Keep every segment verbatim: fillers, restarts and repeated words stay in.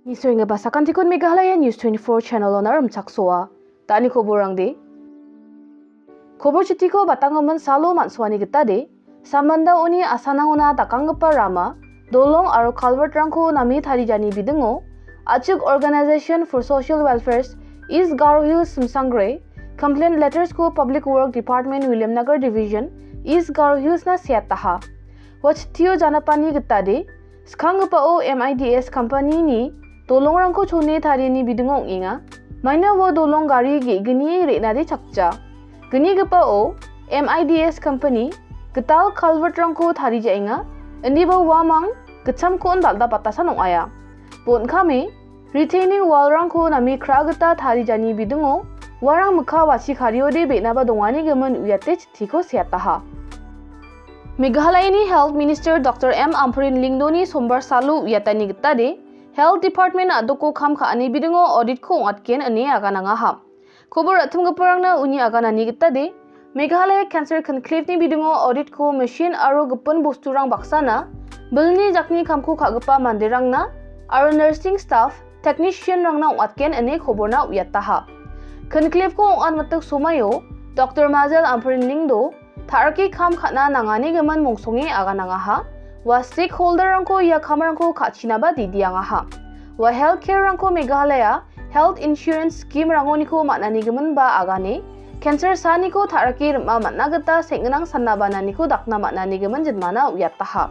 Nisenggipa sakantikon Meghalaya News twenty-four channel-ona rimchaksoa. Da·ani koborangde. Kobor chitiko batanggimin salo man·soani gitade, Sambandaoni asanangona dakanggipa rama, dolong aro culvert-rangko name tarijani bidingo, Achik Organization for Social Welfare's East Garo Hills Simsangre, complaint letters-ko Public Work Department Williamnagar Division, East Garo Hills-na seataha. Ua chitio janapani gitade, skanggipao M I D S company-ni dolongrangko chone tariani bidingo ong·enga. Maina ua dolong gari ge·gni re·nade chakja. Gnigipao M I D S company gital culvert-rangko tarijaenga, indiba uamang gitchamko on dal·da batasan ong·aia. Bon·kame retaining wall-rangko name kra gita tarijani bidingo uarang mikka wasi kariode be·naba dongani gimin uiate chittiko seataha. Meghalayani Health Minister Doctor M Ampareen Lyngdoh-ni sombar salo uiatani gitade, Health Department a·doko kam ka·ani bidingo audit-ko ong·atgen ine aganangaha. Kobor ra·timgiparangna uni aganani gitade, Meghalaya Cancer Conclave-ni bidingo audit-ko machine aro gipin bosturang baksana, bilni jakni kamko ka·gipa manderangna aro nursing staff, technician-rangna ong·atgen ine koborna uiataha. Conclave-ko ong·atmitik somaio Doctor Majel Ampareen Lyngdoh, ta·rake kam ka·na nangani gimin mongsonge aganangaha. Ua stakeholder-rangko ia kamrangko ka·chinaba didiangaha. Ua healthcare-rangko Meghalaya Health Insurance Scheme-rangoniko man·ani giminba agane, cancer saaniko ta·rake rim·a man·na gita seng·ginang sanna bananiko dakna man·ani gimin jinmana uiataha.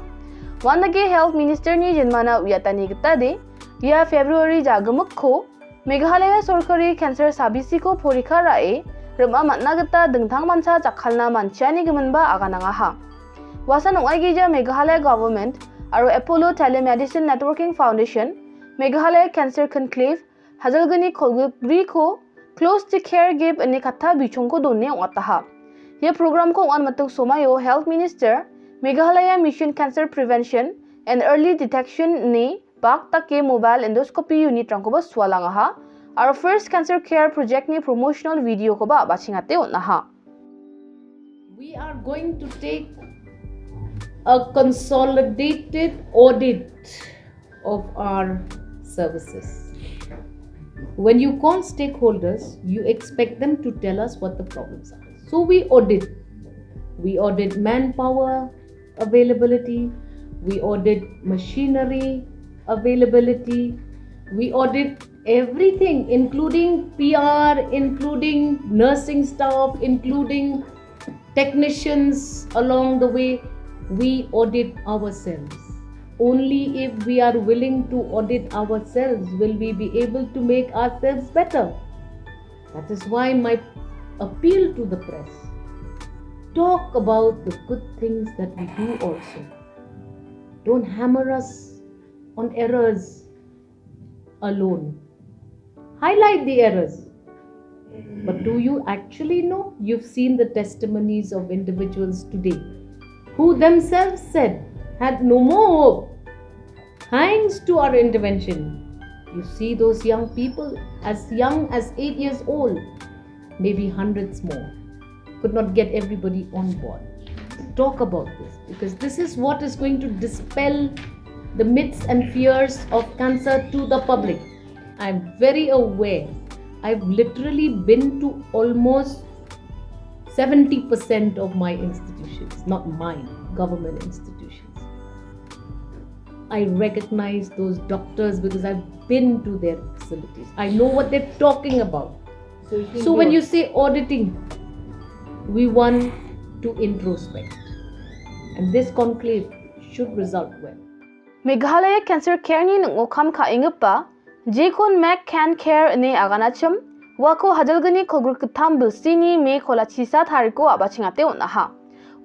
Uandake Health Minister-ni jinmana uiatani gitade, ia February jagimikko Meghalaya sorkari cancer sabisiko porikha ra·e rim·a man·na gita dingtangmancha jakkalna manchiani giminba aganangaha. Uasan ong·aigija Meghalaya Government aro Apollo Telemedicine Networking Foundation, Meghalaya Cancer Conclave, hajalgni kolgrikriko Close the Care Gap ine katta bichongko done ong·ataha. Ia program-ko ong·atmitik somaio Health Minister, Meghalaya Mission Cancer Prevention and Early Detection ine bak dake mobile endoscopy unit-rangkoba sualangaha, aro First Cancer Care Project-ni promotional video-koba a·bachengate on·aha. We are going to take a consolidated audit of our services. When you call stakeholders, you expect them to tell us what the problems are. So we audit. We audit manpower availability, we audit machinery availability, we audit everything, including P R, including nursing staff, including technicians along the way. We audit ourselves. Only if we are willing to audit ourselves will we be able to make ourselves better. That is why my appeal to the press, talk about the good things that we do also. Don't hammer us on errors alone. Highlight the errors. But do you actually know? You've seen the testimonies of individuals today who themselves said had no more hope thanks to our intervention. You see those young people, as young as eight years old, maybe hundreds more, could not get everybody on board. Talk about this, because this is what is going to dispel the myths and fears of cancer to the public. I'm very aware. I've literally been to almost seventy percent of my institutions, not mine, government institutions. I recognize those doctors because I've been to their facilities. I know what they're talking about. So, you can So do when it. You say auditing, we want to introspect. And this conclave should result well. Meghalaya Cancer Care-ni ning·o kam ka·enggipa jekon Mac Can Care ine aganachim, uako hajalgni kolgrikgittam bilsini Me kolachisa tariko a·bachengate on·aha.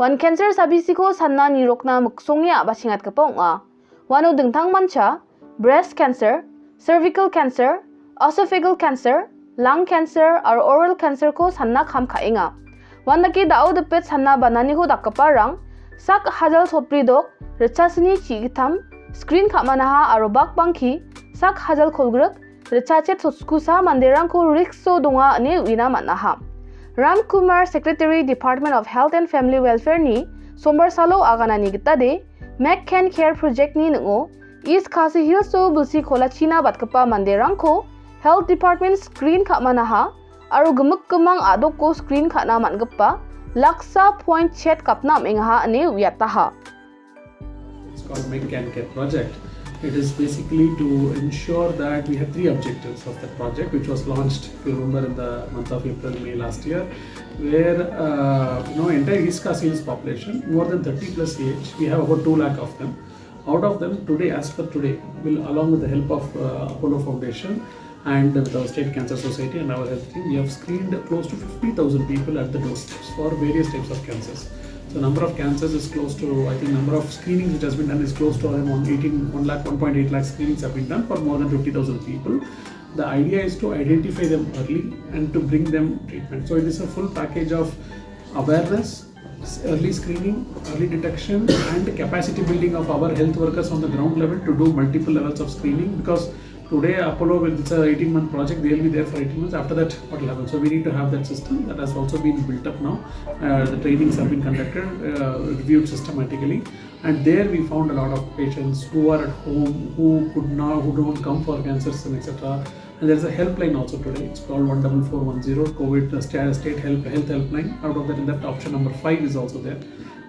Uan cancer sabisiko sanna nirokna miksonge a·bachengatgipa ong·a. Uano dingtangmancha breast cancer, cervical cancer, esophageal cancer, lung cancer aro oral cancer-ko sanna kam ka·enga. Uandake da·o dipit sanna bananiko dakgiparang sak hajal sotbri dok, ritchasni chigittam, screen ka·manaha aro bak bangki sak hajal kolgrik, ritchachet sotkusa manderangko risk-o donga ine uina man·aha. Ram Kumar, Secretary, Department of Health and Family Welfare-ni sombar salo aganani gitade, Mac Can Care Project-ni ning·o East Khasi Hills-o bilsi kolachina batgipa manderangko Health Department screen ka·manaha aro gimik gimang a·doko screen ka·na man·gipa Laksa Point chet gapna am·engaha ine uiataha. It's called Make Can Care project. It is basically to ensure that we have three objectives of that project, which was launched, if you remember, in the month of April, May last year, where, uh, you know, entire East Khasi Hills population, more than thirty plus age, we have about two lakh of them. Out of them, today, as per today, will, along with the help of, uh, Apollo Foundation, and with our State Cancer Society and our health team, we have screened close to fifty thousand people at the doorsteps for various types of cancers. So number of cancers is close to, I think, number of screenings which has been done is close to around eighteen, one lakh, one point eight lakh screenings have been done for more than fifty thousand people. The idea is to identify them early and to bring them treatment. So it is a full package of awareness, early screening, early detection, and capacity building of our health workers on the ground level to do multiple levels of screening, because today Apollo, with it's a eighteen month project, they'll be there for eighteen months. After that, what will happen? So we need to have that system that has also been built up now. Uh, the trainings have been conducted, uh, reviewed systematically, and there we found a lot of patients who are at home, who could not, who don't come for cancer screening, et cetera. And there's a helpline also today. It's called one double four one zero, COVID, uh, sta-, state help, health helpline. Out of that, in that, option number five is also there,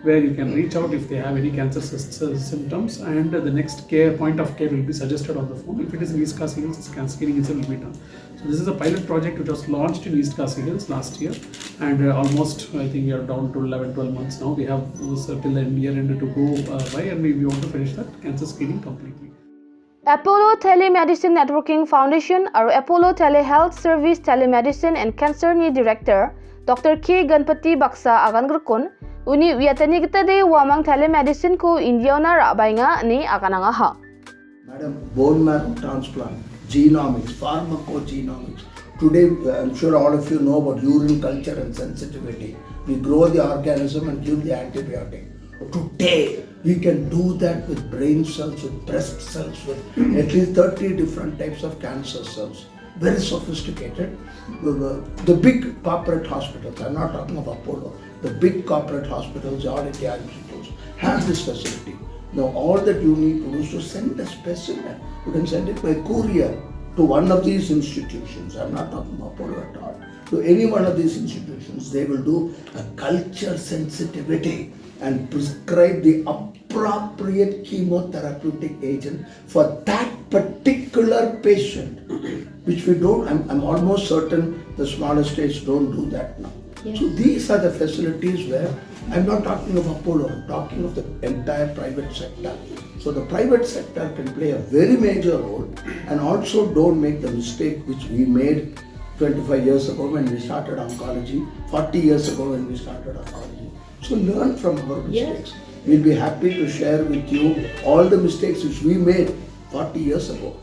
where you can reach out if they have any cancer sys-, sy-, symptoms. And, uh, the next care, point of care will be suggested on the phone. If it is in East Khasi Hills, scan screening itself will be done. So this is a pilot project which was launched in East Khasi Hills last year. And, uh, almost, I think, we are down to eleven, twelve months now. We have, uh, till the year end to go, uh, by, and we, we want to finish that cancer screening completely. Apollo Telemedicine Networking Foundation aro Apollo Telehealth Service Telemedicine and Cancer ni Director Doctor K Ganpati Baksa agan grikon, uni uiatani gita de uamang telemedicine ko India-ona ra·baenga ine aganangaha. Madam, bone marrow transplant, genomics, pharmacogenomics. Today, I'm sure all of you know about urine culture and sensitivity. We grow the organism and give the antibiotic. Today, we can do that with brain cells, with breast cells, with at least thirty different types of cancer cells. Very sophisticated. The, the, the big corporate hospitals, I'm not talking of Apollo, the big corporate hospitals, all India hospitals, have this facility. Now, all that you need to do is to send a specimen. You can send it by courier to one of these institutions. I'm not talking about Apollo at all. To any one of these institutions, they will do a culture sensitivity and prescribe the appropriate chemotherapeutic agent for that particular patient, which we don't, I'm, I'm almost certain the smaller states don't do that now. Yes. So these are the facilities where, I'm not talking of Apollo, I'm talking of the entire private sector. So the private sector can play a very major role, and also don't make the mistake which we made twenty-five years ago when we started oncology, forty years ago when we started oncology. So learn from our mistakes. Yes. We'll be happy to share with you all the mistakes which we made forty years ago.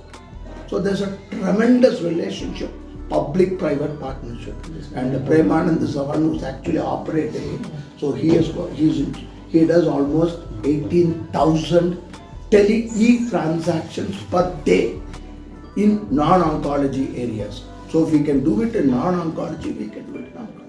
So there's a tremendous relationship, public-private partnership. Yes. And Premanand is the one who's actually operating it. So he has got, he's in, he does almost eighteen thousand tele e-transactions per day in non-oncology areas. So if we can do it in non-oncology, we can do it in oncology.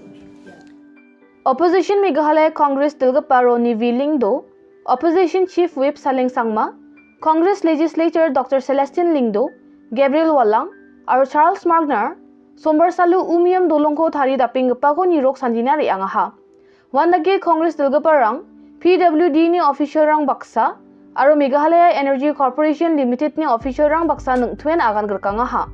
Opposition Meghalaya Congress dilgipa Ronnie V Lyngdoh, Opposition Chief Whip Saleng Sangma, Congress Legislature Doctor Celestine Lyngdoh, Gabriel Wallung, aro Charles Margner, Sombar Salu Umiam dolongko taridapenggipako nirok sandina re·angaha. Uandake Congress dilgiparang, P W D ni officialrang baksa, aro Meghalaya Energy Corporation Limited ni officialrang baksa ningtuen agan grikangaha.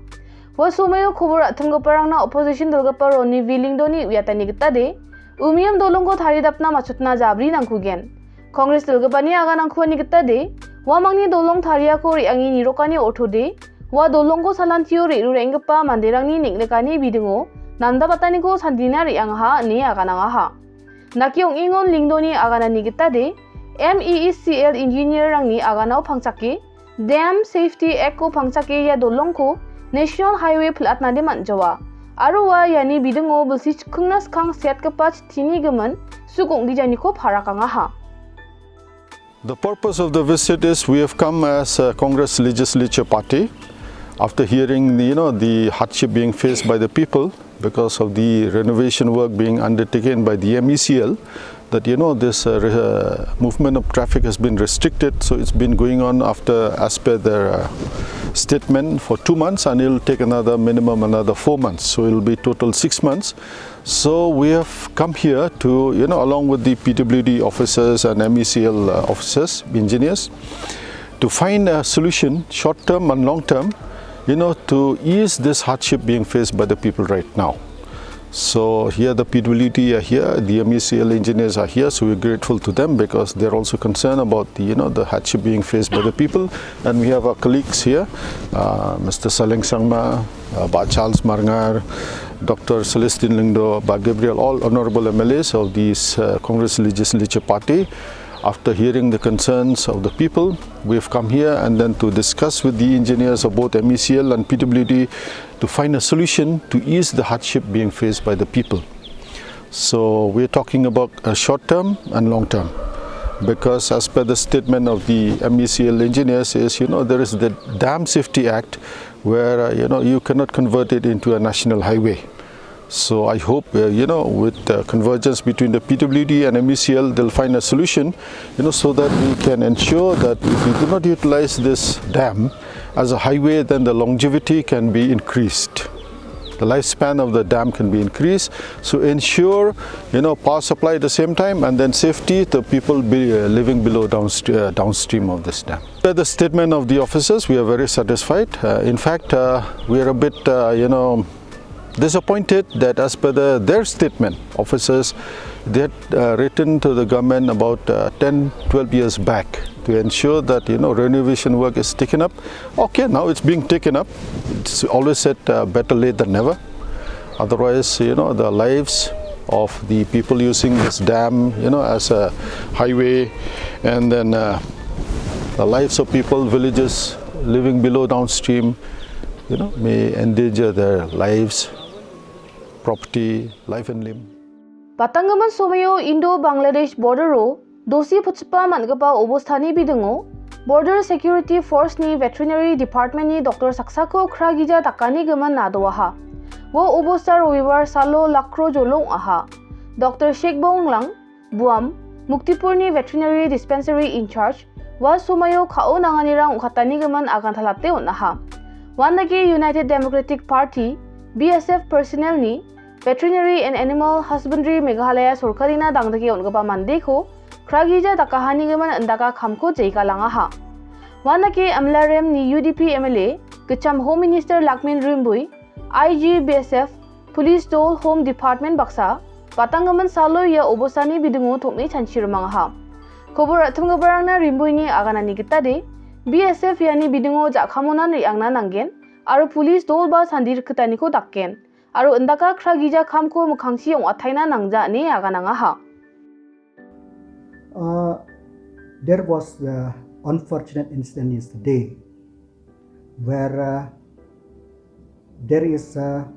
Ua somoio kobor ra·timgiparangna opposition dilgipa Ronnie V Lyngdohni uiatani gitade, Umiam dolongko taridapna matchotna jabri nangkugen. Congress dilgipani aganangkuani gitade, uamangni dolong tariako re·ange nirokani ortode, ua dolongko salantio re·rurenggipa manderangni neng·nikani bidingo namdabataniko sandina re·angaha ine aganangaha. Nake ong·engon Lyngdohni aganani gitade, M E E C L engineer-rangni aganao pangchake, Dam Safety Act-ko pangchake ia dolongko National Highway pil·atnade man·jawa. Aro ua iani bidingo bilsi chikkingna skang setgipa chittini gimin suk ong·gijaniko parakangaha. The purpose of the visit is we have come as a Congress legislature party after hearing, you know, the hardship being faced by the people because of the renovation work being undertaken by the M E C L. that, you know, this uh, re- uh, movement of traffic has been restricted. So it's been going on after, as per their uh, statement, for two months, and it'll take another minimum another four months. So it'll be total six months. So we have come here to, you know, along with the P W D officers and M E C L uh, officers, engineers, to find a solution, short term and long term, you know, to ease this hardship being faced by the people right now. So here the P W D are here, the M E C L engineers are here, so we're grateful to them because they're also concerned about the, you know, the hardship being faced by the people. And we have our colleagues here, uh, Mister Saleng Sangma, uh, Bah Charles Marngar, Doctor Celestine Lyngdoh, Bah Gabriel, all honorable M L As of this uh, Congress Legislature Party. After hearing the concerns of the people, we have come here and then to discuss with the engineers of both M E C L and P W D to find a solution to ease the hardship being faced by the people. So we're talking about a short term and long term, because as per the statement of the M E C L engineers is, you know, there is the Dam Safety Act where, uh, you know, you cannot convert it into a national highway. So I hope, uh, you know, with uh, convergence between the P W D and M E C L, they'll find a solution, you know, so that we can ensure that if we do not utilize this dam as a highway, then the longevity can be increased. The lifespan of the dam can be increased. So ensure, you know, power supply at the same time, and then safety, the people be, uh, living below downst- uh, downstream of this dam. By the statement of the officers, we are very satisfied. Uh, in fact, uh, we are a bit, uh, you know, disappointed that as per the, their statement, officers, they had uh, written to the government about uh, ten, twelve years back to ensure that, you know, renovation work is taken up. Okay, now it's being taken up. It's always said uh, better late than never. Otherwise, you know, the lives of the people using this dam, you know, as a highway, and then uh, the lives of people, villages living below downstream, you know, may endanger their lives, property, life and limb. Batanggimin somao Indo-Bangladesh border-o dosi putchipa man·gipa obostani bidingo Border Security Force-ni Veterinary Department-ni doktor saksako kragija dakanigimin nadoaha. Ua obosta Robibar salo lakro jolo ong·aha. Doktor Shekbong Lang, Buam, Muktipurni Veterinary Dispensary in charge, ua somao ka·o nanganirang ong·katanigimin agantalate on·aha. Uandake United Democratic Party, B S F personnel-ni Veterinary and Animal Husbandry Meghalaya sorkarina dangdike on·gipa mandeko kragija dakahanigimin indaka kamko jegalangaha. Uandake M L R M-ni U D P M L A, Gitcham Home Minister Lakmin Rimbui, I G B S F, Police dol, Home Department baksa, batanggimin salo ia obostani bidingo tom·e chanchi rimangaha. Kobor ra·timgiparangna Rimbuini aganani gitade, B S F iani bidingo ja·kamonan re·angna nanggen, aro police dol ba sandi rikgitaniko dakgen, aro indaka kragija kamko mikkangchi ong·ataina nangja ine aganangaha. Uh, there was the unfortunate incident yesterday where uh, there is a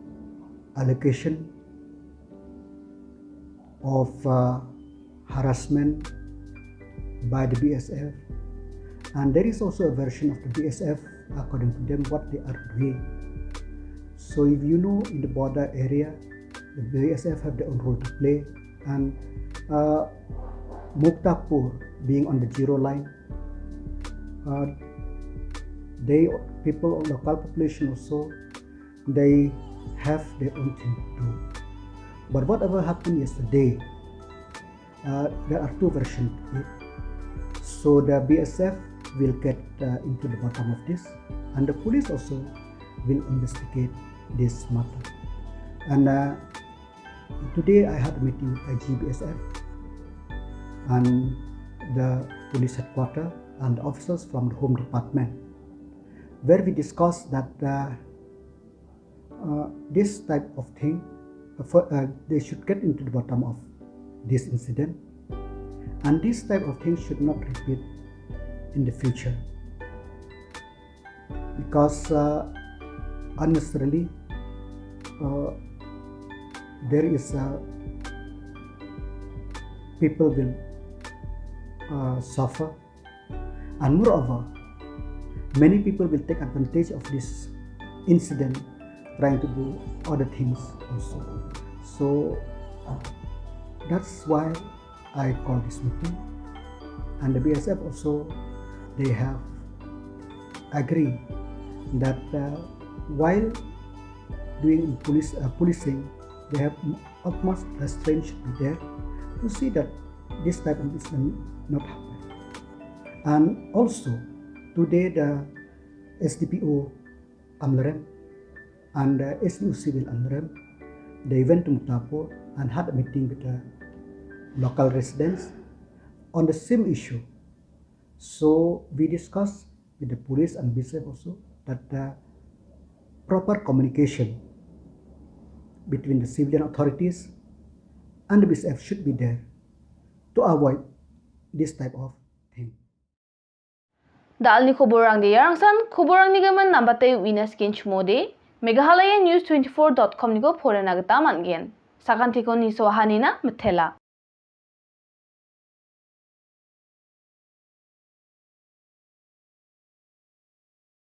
allegation of uh, harassment by the B S F, and there is also a version of the B S F, according to them, what they are doing. So if you know, in the border area, the B S F have their own role to play, and uh, Muktapur being on the zero line, uh, they people, local population also, they have their own thing to do. But whatever happened yesterday, uh, there are two versions to it. So the B S F will get uh, into the bottom of this, and the police also will investigate this matter. And uh, today I had a meeting with I G B S F and the police headquarter and officers from the Home Department, where we discussed that uh, uh, this type of thing, uh, for, uh, they should get into the bottom of this incident, and this type of thing should not repeat in the future, because uh, unnecessarily uh, there is uh, people will uh, suffer. And moreover, many people will take advantage of this incident, trying to do other things also. So that's why I call this meeting, and the B S F also, they have agreed that, uh, while doing police, uh, policing, they have utmost restraint should be there to see that this type of incident not happen. And also, today the S D P O Amlarem and, uh, S D O Civil Amlarem, they went to Muktapur and had a meeting with the local residents on the same issue. So we discussed with the police and B S F also that the proper communication between the civilian authorities and the B S F should be there to avoid this type of thing. Da·alni koborangde iarangsan, koborangni gimin nambate uina skenchimode, Meghalaya News twenty-four dot com niko porena gita man·gen. Sakantiko nisoahanina mitela.